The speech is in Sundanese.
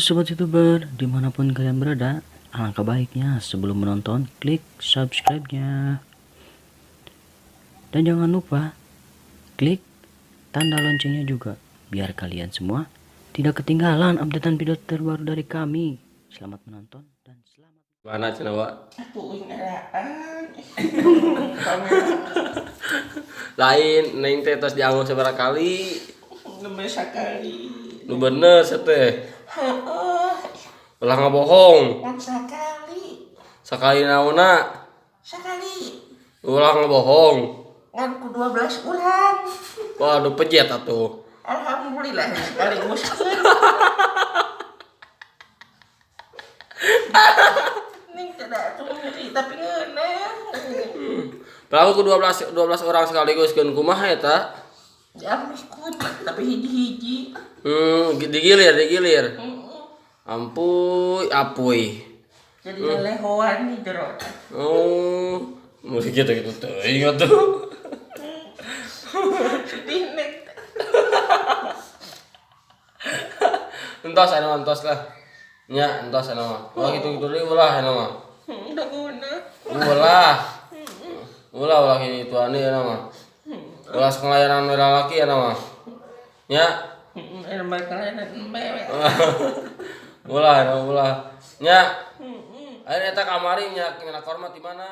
Sobat YouTuber, dimanapun kalian berada, alangkah baiknya sebelum menonton, klik subscribe-nya. Dan jangan lupa klik tanda loncengnya juga, biar kalian semua tidak ketinggalan updatean video terbaru dari kami. Selamat menonton dan selamat. Mana cenah, Wak? Atuh ngeraan. Lain, neng teh tos dianggo sabaraha kali? Nembe sakali. Nu bener teh. Heeh. Ulah ngabohong. Kan sakali. Sakali naonna? Sakali. Ulah ngabohong. Ngan ku 12 urang. Waduh, pejet atuh. Alhamdulillah sekaligus. Ning tidak atuh nyeri tapi ngeunah. Pelaku ku 12 12 orang sekaligus keun kumaha eta? Diambilkeun tapi hiji-hiji. Digilir, digilir. Heeh. Ampuy, apuy. Jadi lelehoan di jero. Oh, musik gitu gitu teuing atuh. Sedih neng. Entos anu entos lah. Nya entos anu mah. Ulah gitu-gitu deui ulah anu mah. Udah guna. Ulah. Ulah ulah kitu anu anu mah. Ulah sok ngelayanan we lalaki anu mah. Nya. Heeh, bakalan embe. Ulah anu ulah. Nya. Ayeuna eta kamari nya ngena korma di mana?